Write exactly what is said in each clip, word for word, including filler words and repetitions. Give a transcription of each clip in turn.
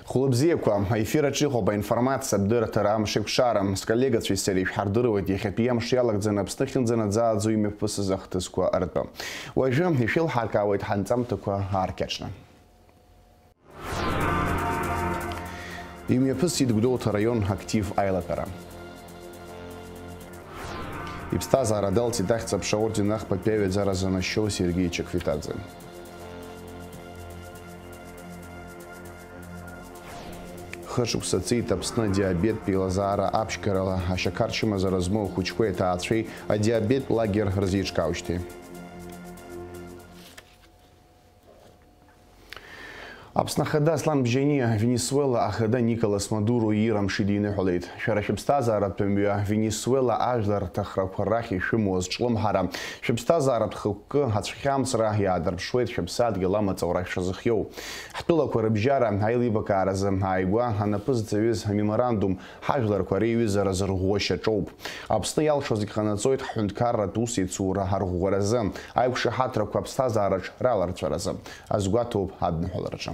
Хәылбзиақәа, аефир аҿы иҟоуп аинформациатә дырраҭара Амшеиқәшара. Сколлегацәеи сареи шәҳардыруеит иахьатәи амш иалагӡаны Аԥсны ахьынӡанаӡааӡо имҩаԥысыз ахҭысқәа ртәы. Уажәы ишәылҳаркаауеит ҳанҵамҭақәа ааркьаҿны. Имҩаԥысит Гәдоуҭа араион актив аилатәара. Иԥсҭазаара далҵит Ахьӡ-аԥша аорден ахԥатәи аҩаӡара занашьоу Сергеи Чақвитаӡе. Хышықәса ҵит Аԥсны адиабеттә еилазаара аԥшьгарала ашьақар чымазара змоу ахәыҷқәеи аҭаацәеи адиабеттә лагер рзеиҿкаауеижьҭеи. Аԥсны Ахада Аслан Бжьаниа Венесуела Ахада Николас Мадуро иира амш идиныҳәалеит. Шәара шәыԥсҭазааратә мҩа Венесуела ажәлар рҭахрақәа рахь ишәымоу азҿлымҳара, шәыԥсҭазааратә хықәкы ацәхьамҵра иаадырԥшуеит шәыԥсадгьыл амаҵ аура шәазыхиоу. Ҳтәылақәа рыбжьара аилибакааразы ааигәа анапы зҵаҩыз амеморандум ҳажәларқәа реиҩызара зырӷәӷәо шьаҿоуп. Аԥсны иалшозгь ҟанаҵоит ҳҳәынҭқарратә усеицура арӷәӷәаразы, аиқәшаҳаҭрақәа аԥсҭазаараҿ раларҵәаразы, азгәаҭоуп адныҳәалараҿы.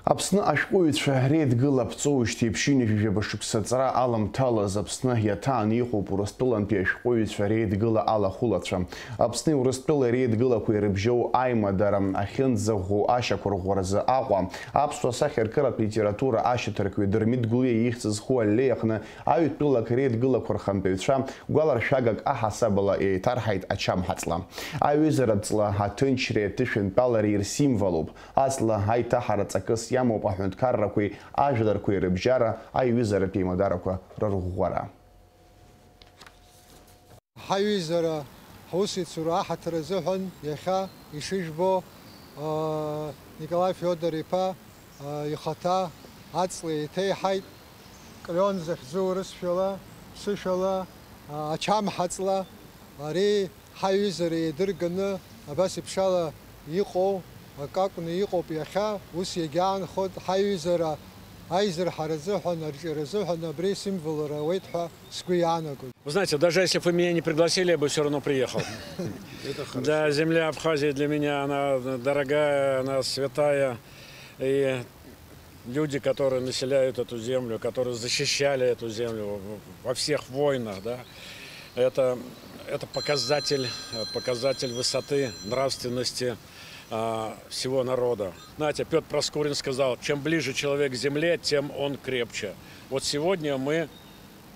Аԥсны ашәҟәыҩҩцәа реидгыла аԥҵоуижьҭеи ԥшьынҩажәижәаба шықәса ҵра аламҭалаз Аԥсны иаҭааны иҟоуп Урыстәылантәи ашәҟәыҩҩцәа реидгыла алахәылацәа. Аԥсни Урыстәылеи реидгылақәа ирыбжьоу аимадара ахьынӡаӷәӷәоу ашьақәырӷәӷәаразы Аҟәа, аԥсуа сахьаркыратә литература ашьаҭаркҩы Дырмит Гәлиа ихьӡ зху аллеи аҟны аҩ-тәылак реидгылақәа рхантәаҩцәа гәаларшәагак аҳасабала еиҭарҳаит ачамҳаҵла. Аиҩызаратә ҵла аҭынчреи аҭышәынтәалареи ирсимволуп. Аҵла аиҭаҳара ҵакыс иамоуп аҳәынҭқаррақәеи ажәларқәеи рыбжьара аиҩызаратә еимадарақәа рырӷәӷәара. Ҳаиҩызара ҳусеицура аҳаҭыр азыҳәан иахьа ишыжәбо, аа, Николаи Феодор-иԥа, аа, ихаҭа аҵла еиҭеиҳаит. Клеон захьӡу урысшәала, ԥсышәала, аа, ачамҳаҵла. Ари ҳаиҩызара еидырганы абас еиԥшала иҟоу акы акәны иҟоуп иахьа, ус иагьаанхоит. Ҳаиҩызара аизырҳара азыҳәан, арҿиара азыҳәан абри символыр ауеит ҳәа сгәы иаанагоит. Вы знаете, даже если бы вы меня не пригласили, я бы всё равно приехал. Да, земля Абхазии для меня, она дорогая, она святая. И люди, которые населяют эту землю, которые защищали эту землю во всех войнах, да, это, это показатель, показатель высоты нравственности, а, всего народа. Знаете, Пётр Проскурин сказал: «Чем ближе человек к земле, тем он крепче». Вот сегодня мы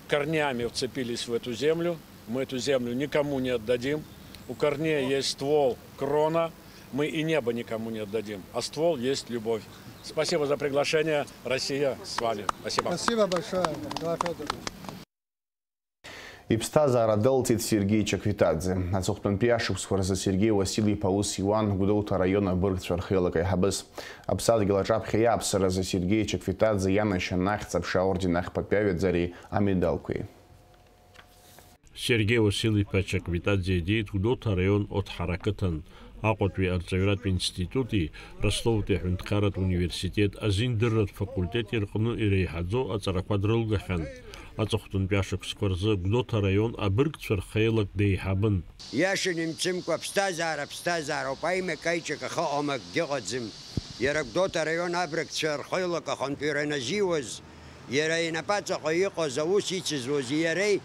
корнями вцепились в эту землю, мы эту землю никому не отдадим. У корней есть ствол, крона, мы и небо никому не отдадим, а ствол есть любовь. Спасибо за приглашение, Россия с вами. Спасибо. Спасибо большое, Николай Фёдорович. Иԥсҭазаара далҵит Сергеи Чақвитаӡе. Аҵыхәтәантәи ашықәсқәа рзы Сергеи Уасил-иԥа аус иуан Гәдоуҭа араион абыргцәа рхеилак аиҳабыс. Аԥсадгьыл аҿаԥхьа иааԥсаразы Сергеи Чақвитаӡе ианашьан Ахьӡ-аԥша аорден ахԥатәи аҩаӡареи амедалқәеи. Сергеи Уасил-иԥа Чаквитаӡе идеит Гәдоуҭа араион Оҭҳара ақыҭан, Аҟәатәи арҵаҩратә институти Ростовтәи аҳәынҭқарратә университет азиндырратә факультети рҟны иреиҳаӡоу аҵарақәа дрылгахьан. Аҵыхәтәантәи ашықәсқәа рзы Гәдоуҭа араион абыргцәа рхеилак деиҳабын. Иашан имцымкәа, аԥсҭазаара аԥсҭазаароуп, аимак-аиҿак ахы ыҟам акгьы ыҟаӡам. Иара Гәдоуҭа араион абрагцәа рхеилак ахантәаҩра аназиуаз, иара инапаҵаҟа иҟаз аус ицызуаз иареи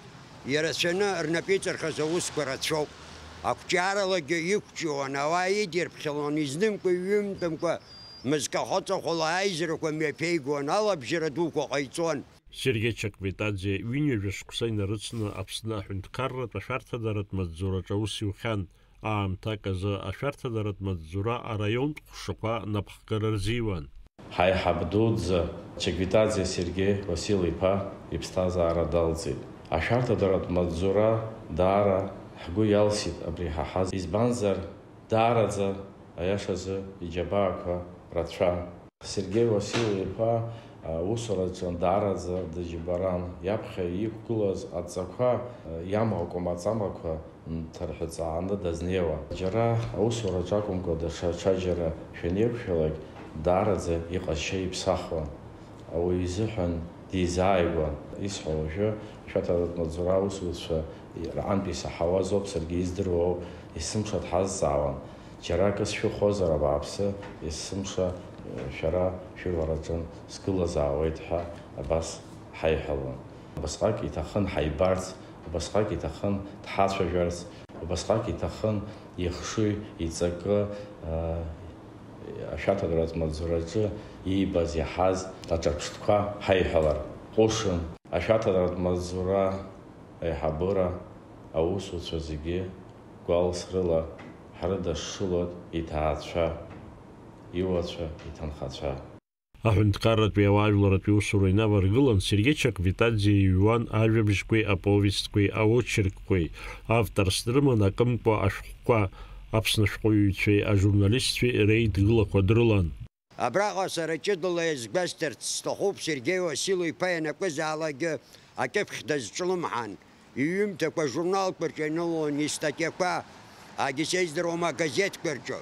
ирацәаны рнапы иҵархыз аусқәа рацәоуп. Ақәҿиаралагьы иқәҿиауан, ауаа идирԥхьалон, изнымкәа иҩымҭамкәа мызкы ахаҵахәала аизарақәа мҩаԥеигон, алабжьара дуқәа ҟаиҵон. Сергеи Чаквитаӡе ҩынҩажәа шықәса инарыцны Аԥсны аҳәынҭқарратә ашәарҭадаратә маҵзураҿы аус иухьан. Аамҭак азы ашәарҭадаратә маҵзура араионтә ҟәшақәа напхгара рзиуан. Ҳаиҳаб дуӡӡа Чаквитаӡе Сергеи Уасил-иԥа иԥсҭазаара далҵит. Ашәарҭадаратә маҵзура даара ҳгәы иалсит абри иҳаҳаз, избанзар, даараӡа, аиашазы, иџьабаақәа рацәан. Сергеи Уасил-иԥа аусураҿы даараӡа дыџьбаран, иаԥхьа иқәгылаз адҵақәа иамоу акәамаҵамақәа нҭырҳәҵааны дазнеиуан. Џьара аусураҿы акәымкәа, даҽа ҽаџьара шәанеиқәшәалак, даараӡа иҟазшьа иԥсахуан. Ауаҩы изыҳәан дизааигәан. Исҳәо уажәы, ашәарҭадаратә маҵзура аусзуҩцәа рҟынтә исаҳауазоуп, саргьы издыруа ауп, есымша дҳазҵаауан. Џьара акы сшәыхәозар, абааԥсы, есымша шәара шәывараҿы сгылазаауеит ҳәа абас ҳаиҳәалон. Убасҟак иҭахын ҳаибарц, убасҟак иҭахын дҳацәажәарц, убасҟак иҭахын ихшыҩ, иҵакы, ашәаҭатәратә маҵзураҿы иибаз, иаҳаз аҿырԥштәқәа ҳаиҳәалар ҟәышын. Ашәаҭатәратә маҵзура аиҳабыра аусуцәа зегьы гәалсрыла ҳрыдашшылоит иҭаацәа, иуацәа, иҭынхацәа. Аҳәынҭқарратәи ауаажәларратәи усура инаваргылан, Сергеи Чаквитаӡе иҩуан ажәабжьқәеи аповестқәеи аочеркқәеи. Авторс дрыман акымкәа ашәҟәқәа, Аԥсны ашәҟәыҩҩцәеи ажурналистцәеи реидгылақәа дрылан. Абраҟа сара ҷыдала иазгәасҭарц сҭахуп, Сергеи Уасил-иԥа ианакәызаалакгьы акьыԥхь дазҿлымҳан, иҩымҭақәа ажурналқәа рҿы ианылон, истатиақәа, егьа сеиздыруам, агазеҭқәа рҿы.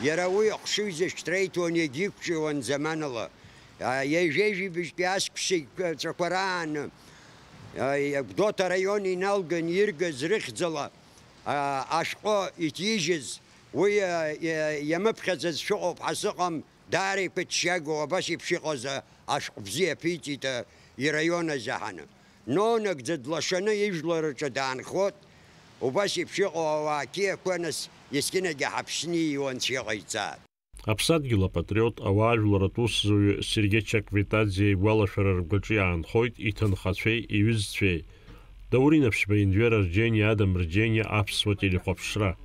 Иара уи ахшыҩзышьҭра иҭон, иагьиқәҿиауан заманала. Ҩажәи жәибжьтәи асқәсеиқәҵәақәа рааны Гәдоуҭа араион иналган иргаз рыхьӡала ашәҟәы иҭижьыз, уи иамыԥхьаӡаз шәыҟоуп ҳәа сыҟам. Даара иԥыҭччагоу абас еиԥш иҟаз ашәҟә бзиа ԥиҵеит ираион азы ҳаны. Нонагӡа длашаны ижәлараҿы даанхоит, убас еиԥш иҟоу ауаа қьиақәа, нас, есқьынагьы ҳаԥсни иуанцәа иҟаиҵааит. Аԥсадгьыл апатриот, ауаажәларратә усзуҩы Сергеи Чаквитаӡе игәалашәара ргәаҿы иаанхоит иҭынхацәеи иҩызцәеи. Даур Инаԥшьба, Енвер Арџьениа, Адам Рџьениа, Аԥсуа телехәаԥшра.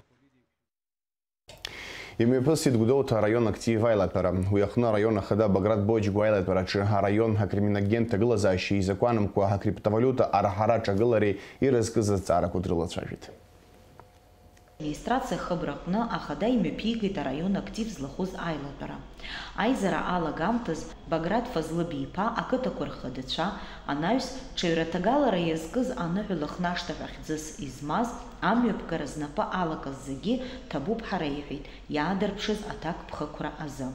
Имҩаԥысит Гәдоуҭа араион актив аилатәара. Уи аҟны араион ахада Баграт Боџьгәа аилатәараҿы араион акриминогентә ҭагылазаашьеи изакәанымкәа акриптовалиута арҳара аҿагылареи ирызкыз азҵаарақәа дрылацәажәеит. Администрациа ахыбра аҟны ахада имҩаԥигеит араион актив злахәыз аилатәара. Аизара алагамҭаз Баграт Фазлыб-иԥа ақыҭақәа рхадацәа, анаҩс ҽаҩраҭагалара иазкыз аныҳәа Лыхнашҭа ҳәа хьӡыс измаз, амҩаԥгара знапы алакыз зегьы ҭабуп ҳәа реиҳәеит, иаадырԥшыз аҭакԥхықәра азы.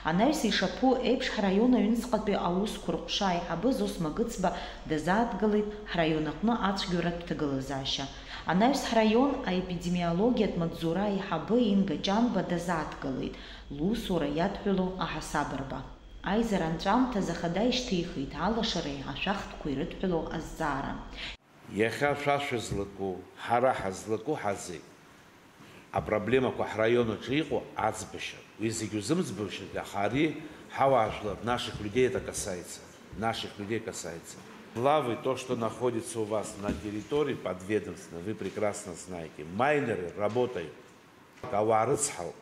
Анаҩс ишаԥу еиԥш, ҳраион аҩныҵҟатәи аусқәа рҟәша аиҳабы Зосма Гыцба дазааҭгылеит ҳраион аҟны ацәгьоуратә ҭагылазаашьа. Анаҩс ҳраион аепидемиологиатә маҵзура аиҳабы Инга Ҷанба дазааҭгылеит лусура иадҳәалоу аҳасабырба. Аизара анҵәамҭаз ахада ишьҭихит алашареи ашәахтәқәеи ирыдҳәалоу азҵаара. Иахьа шәа шәызлаку, ҳара ҳазлаку ҳазы апроблемақәа ҳраион аҿы иҟоу аӡбашьа. Уи зегь узымӡбашьеит, аха ари ҳауаажәлар, наших людей это касается. Наших людей касается. Главы, то, что находится у вас на территории подведомственной, вы прекрасно знаете. Майнеры работают. Ауаа рыцҳауп.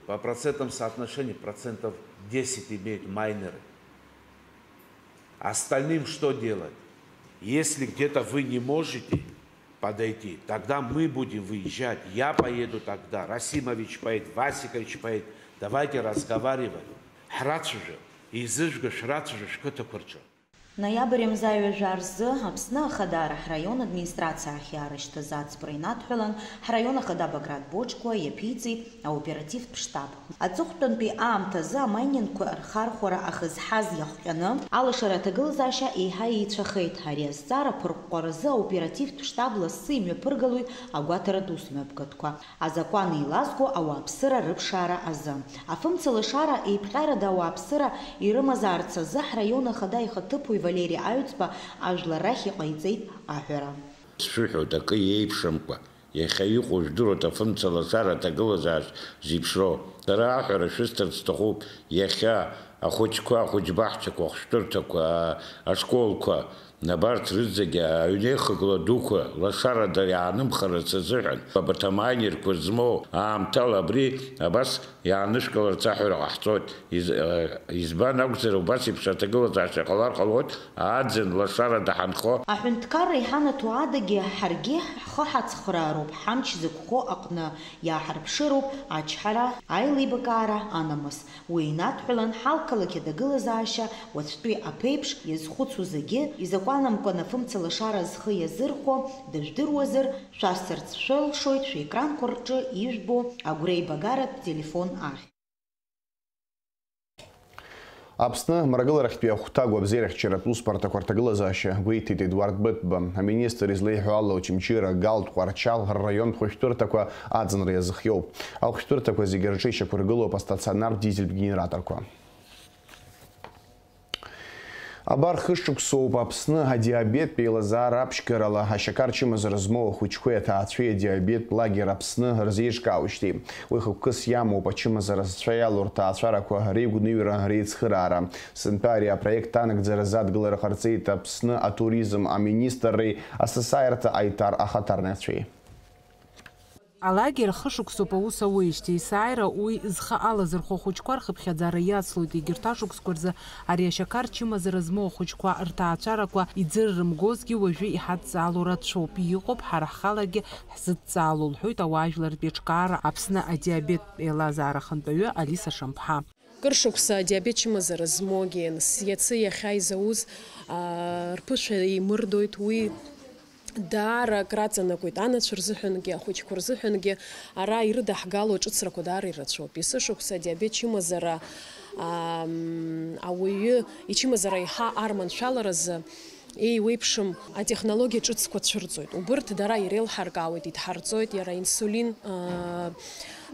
По процентам соотношения процентов десять имеют майнеры. Остальным что делать? Если где-то вы не можете подойти, тогда мы будем выезжать. Я поеду тогда, Расимович поедет, Васикович поедет. Давайте разговаривать. Ҳрацәажәап. Изыжәга шәрацәажәа шәқыҭақәа рҿы. Ноиабр мза ҩажәа рзы Аԥсны Ахадара ҳраион администрациа ахь иаарышьҭыз аӡбара инадҳәалан, ҳраион ахада Баграт Боџьгәа иаԥиҵеит аоперативтә штаб. Аҵыхәтәантәи аамҭазы амайнингқәа рхархәара ахызҳаз иахҟьаны алашара аҭагылазаашьа еиҳа еицәахеит. Ари азҵаара аԥырҟәҟәаразы аоперативтә штаб лассы имҩаԥыргалоит агәаҭаратә усмҩаԥгатәқәа. Азакәан еилазго ауааԥсыра рыԥшаара азы. Афымцалашара еиԥҟьарада ауааԥсыра ирымазаарц азы ҳраион ахада ихаҭыԥуаҩ Валери Аҩӡба ажәлар рахь иҟаиҵеит аҳәара. Сшәыҳәоит, акы иеиԥшымкәа, иахьа иҟоу жәдыруеит, афымцалашара аҭагылазаашьа зеиԥшроу. Сара аҳәара шәысҭарц сҭахуп, иахьа ахәыҷқәа, ахәыҷбаҳчақәа, ахәшәтәырҭақәа, ашколқәа, абарҭ рызегьы аҩнеихагыла дуқәа лашарада иаанымхарц азыҳәан, абарҭ амайнерқәа змоу аамҭала абри абас иаанышәкыларц аҳәара ҟаҳҵоит. Из-, э, избан акәзар, убас еиԥш аҭагылазаашьа ҟалар ҟалоит, аӡын лашарада ҳанхо. Аҳәынҭқарра иҳанаҭо адагьы, ҳаргьы ҳхы ҳацхраароуп, ҳамч зықәхо аҟны иааҳарԥшыроуп ачҳара, аилибакаара анамыс. Уи инадҳәалан, ҳалқалақь аҭагылазаашьа уаҵәтәи аԥеиԥш иазхәыцуа зегьы, изакәанымкәан афымцалашара зхы иазырхәо дыжәдыруазар, шәасҳәарц шәылшоит шәекранқәа рҿы ижәбо агәреибагаратә телефон ахь. Аԥсны мрагыларахьтәи ахәҭа агәабзиарахьчаратә усбарҭақәа рҭагылазаашьа гәеиҭеит Едуард Бытба. Аминистр излеиҳәо ала, Очамчыра, Галтә, Ҟәарчал рраионтә хәышәтәырҭақәа аӡынра иазыхиоуп. Ахәышәтәырҭақәа зегьы рҿы ишьақәыргылоуп астационартә дизельтә генераторқәа. Абар хышықәсоуп Аԥсны адиабеттә еилазаара аԥшьгарала ашьақар чымазара змоу ахәыҷқәеи аҭаацәеи адиабеттә лагер Аԥсны рзеиҿкаауеижьҭеи. Уи хықәкыс иамоуп ачымазара зцәа иалоу рҭаацәарақәа реигәныҩра, реицхыраара. Сынтәа ари апроект анагӡаразы адгылара ҟарҵеит Аԥсны атуризм аминистрреи асасааирҭа аиҭар ахаҭарнакцәеи. Алагер хышықәсоуп аус ауеижьҭеи, есааира уи зхы алазырхәо ахәыҷқәа рхыԥхьаӡара иацлоит. Егьырҭ ашықәсқәа рзы ари ашьақар чымазара змоу ахәыҷқәа рҭаацәарақәа иӡыррымгозгьы уажәы иҳадҵаало рацәоуп, иҟоуп ҳара ҳхалагьы ҳзыдҵаало, лҳәоит ауаажәлартә еиҿкаара Аԥсны адиабеттә еилазаара ахантәаҩы Алиса Шамԥҳа. Кыр шықәса адиабет чымазара змоугьы, нас иацы иахьа изауз, аа, рԥышәа еимырдоит, уи даара акраҵанакуеит анацәа рзыҳәангьы, ахәыҷқәа рзыҳәангьы, ара ирыдаҳгало аҿыцрақәа даара ирацәоуп. Есышықәса адиабет чымазара, аа, м, ауаҩы ичымазара еиҳа арманшәаларазы, еиуеиԥшым атехнологиа ҿыцқәа цәырҵоит. Убырҭ дара иреилҳаркаауеит, идҳарҵоит иара инсулин, аа,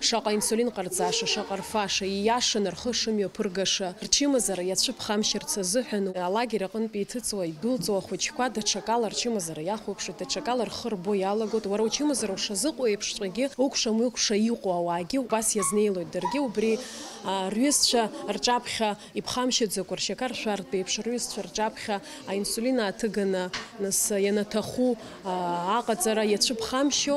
шаҟа инсулин ҟарҵаша, шаҟа рфаша, ииашаны рхы шымҩаԥыргаша, рчымазара иацәыԥхамшьарц азыҳәан алагер аҟынтәи иҭыҵуа, идәылҵуа ахәыҷқәа даҽакала рчымазара иахәаԥшуеит, даҽакала рхы рбо иалагоит. Уара учымазара ушазыҟоу еиԥшҵәҟьагьы укәша-мҩа укәша иҟоу ауаагьы убас иазнеилоит. Даргьы убри, аа, рҩызцәа рҿаԥхьа иԥхамшьаӡакәа, ршьақар шәартә еиԥш рҩызцәа рҿаԥхьа аинсулин ааҭыганы, нас ианаҭаху, аа, аҟаҵара иацәыԥхамшьо,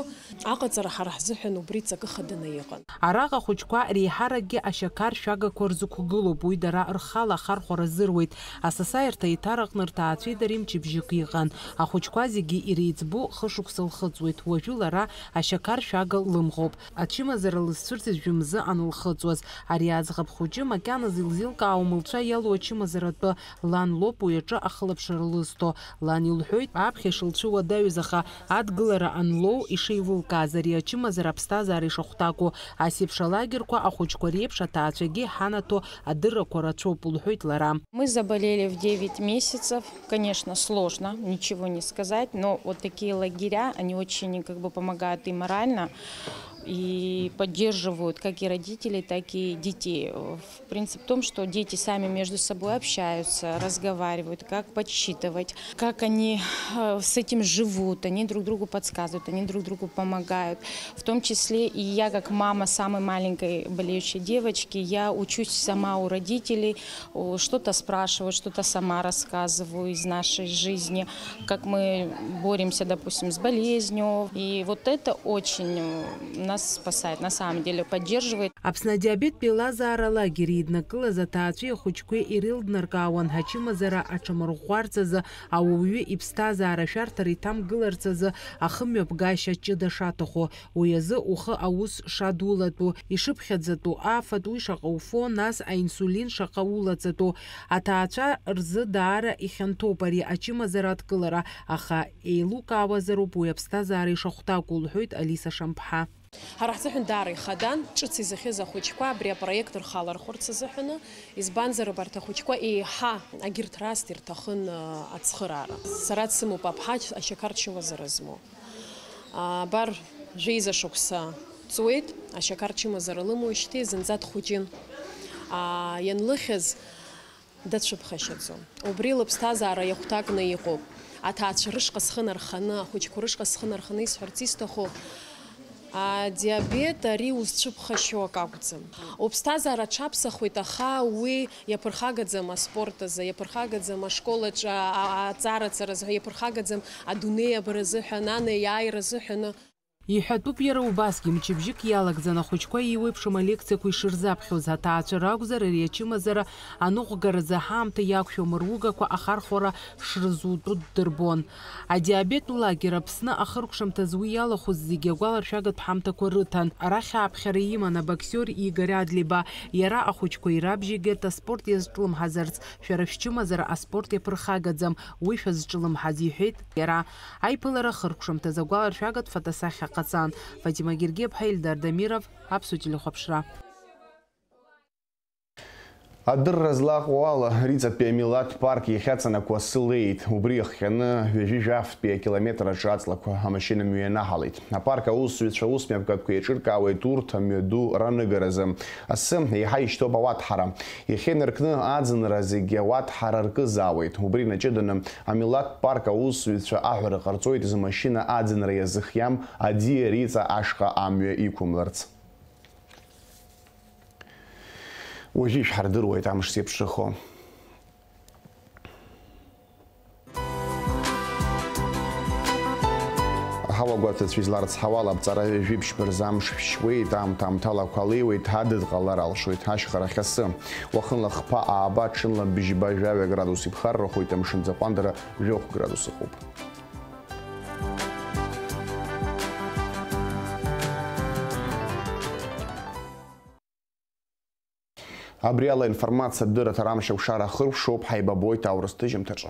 аҟаҵара ҳара ҳзыҳәан убри ҵакы хаданы иҟан. Араҟа ахәыҷқәа реиҳаракгьы ашьақар шәагақәа рзықәгылоуп, уи дара рхала ахархәара здыруеит. Асасааирҭа еиҭараҟны рҭаацәеи дареи мчыбжьык иҟан. Ахәыҷқәа зегьы иреиҵбу хышықәса лхыҵуеит. Уажәы лара ашьақар шәага лымӷоуп. Ачымазара лызцәырҵит жәымзы анылхыҵуаз. Ари аӡӷаб хәыҷы макьаназы илзеилкаауам лцәа иалоу ачымазаратәы, лан лоуп уи аҿы ахылаԥшра лызҭо. Лан илҳәоит, аԥхьа ишылцәуадаҩыз, аха адгылара анлоу ишеилылкааз, ари ачымазара аԥсҭазаара ишахәҭаку. Ас еиԥш алагерқәа ахәыҷқәа реиԥш аҭаацәагьы иҳанаҭо адыррақәа рацәоуп, лҳәоит лара. Мы заболели в девять месяцев. Конечно, сложно, ничего не сказать, но вот такие лагеря, они очень как бы помогают и морально, и поддерживают как и родителей, так и детей. В принцип в том, что дети сами между собой общаются, разговаривают, как подсчитывать, как они, э, с этим живут, они друг другу подсказывают, они друг другу помогают. В том числе и я, как мама самой маленькой болеющей девочки, я учусь сама у родителей, о, что-то спрашиваю, что-то сама рассказываю из нашей жизни, как мы боремся, допустим, с болезнью. И вот это очень, э, нас спасает, на самом деле, поддерживает. Аԥсны адиабеттә еилазаара лагер еиднакылаз аҭаацәеи ахәыҷқәеи ирылднаркаауан ачымазара аҽамырӷәӷәарц азы ауаҩы иԥсҭазаара ашәарҭара иҭамгыларц азы ахымҩаԥгашьа ҷыда шаҭаху. Уи азы ухы аус шадулатәу, ишыԥхьаӡатәу, афатә уи шаҟа уфо, нас аинсулин шаҟа улаҵатәу. Аҭаацәа рзы даара ихьанҭоуп ари ачымазара адкылара, аха еилукаауазароуп уи аԥсҭазаара ишахәҭаку, лҳәоит Алиса Шамԥҳа. Ҳара ҳзыҳәан даара ихадан, ҿыц изыхьыз ахәыҷқәа абри апроект рхалархәырц азыҳәаны, избанзар, абарҭ ахәыҷқәа еиҳа агьырҭ раасҭа ирҭахын, а, ацхыраара. Сара дсымоуп аԥҳа ашьақар чымазара змоу. А, абар, жәеиза шықәса ҵуеит, ашьақар чымазара лымоуижьҭеи зынӡа дхәыҷын. А, ианлыхьыз, дацәыԥхашьаӡом. Убри лыԥсҭазаара иахәҭакны иҟоуп. Аҭаацәа рышҟа схы нарханы, ахәыҷқәа рышҟа схы нарханы исҳәарц исҭаху, адиабет ари узцәыԥхашьо акы акәӡам. Уԥсҭазаара аҽаԥсахуеит, аха уи иаԥырхагаӡам аспорт азы, иаԥырхагаӡам ашкол аҿы а-, а-, аҵарацаразы ҳәа, иаԥырхагаӡам адунеи абаразы ҳәа, ананеи иааиразы ҳәаны. Иҳәатәуп иара убасгьы, мчыбжьык иалагӡан ахәыҷқәа еиуеиԥшым алекциақәа ишырзаԥхьоз, аҭаацәа ракәзар, ари ачымазара аныҟәгаразы ҳаамҭа иақәшәом, ругақәа ахархәара шрызутәу ддырбон. Адиабеттә лагер Аԥсны ахыркәшамҭазы уи иалахәыз зегьы агәаларшәагатә ҳамҭақәа рыҭан. Арахь ааԥхьара иман абоксиор Игорь Адлеиба. Иара ахәыҷқәа ирабжьеигеит аспорт иазҿлымҳазарц, шәара шәчымазара аспорт иаԥырхагаӡам, уи шәазҿлымҳаз, иҳәеит иара. Аиԥылара ахыркәшамҭазы агәаларшәагатә фотосахьа ҟаҵан. Фатима Гергиаԥҳа, Ильдар Дамиров, Аԥсуа телехәаԥшра. Адырра злаҟоу ала, Риҵатәи амилаҭ парк иахьаҵанакуа асы леит. Убри иахҟьаны ҩажәи жәафтәи акилометр аҿы аҵлақәа амашьына мҩа ианаҳалеит. Апарк аусзуҩцәа аусмҩаԥгатәқәа еиҿыркаауеит урҭ амҩаду раныгаразы. Асы еиҳа ишьҭоуп ауаҭҳара. Иахьа инаркны аӡынра зегьы ауаҭҳара ркызаауеит. Убри инаҷыданы, амилаҭ парк аусзуҩцәа аҳәара ҟарҵоит змашьына аӡынра иазыхиам аӡиа Риҵа ашҟа амҩа иқәымларц. Уажәы ишәҳардыруеит амш зеиԥшрахо. Аҳауа гәаҭацәа изларыцҳауала, аԥҵара ҩажәи ԥшьба рзы амш шәшьуеит, аамҭа-аамҭала ақәа леиуеит, адыд ҟалар алшоит, ашьхарахь асы. Уахынла хԥа ааба, ҽынла бжьба жәаҩа градус иԥхаррахоит, амшынӡы аҟәандара жәохә градус ыҟоуп. Абри ала информациатә дырраҭара амш акәшара ахыркәшоуп, ҳаибабоит аурыс ҭыжьымҭаҿы.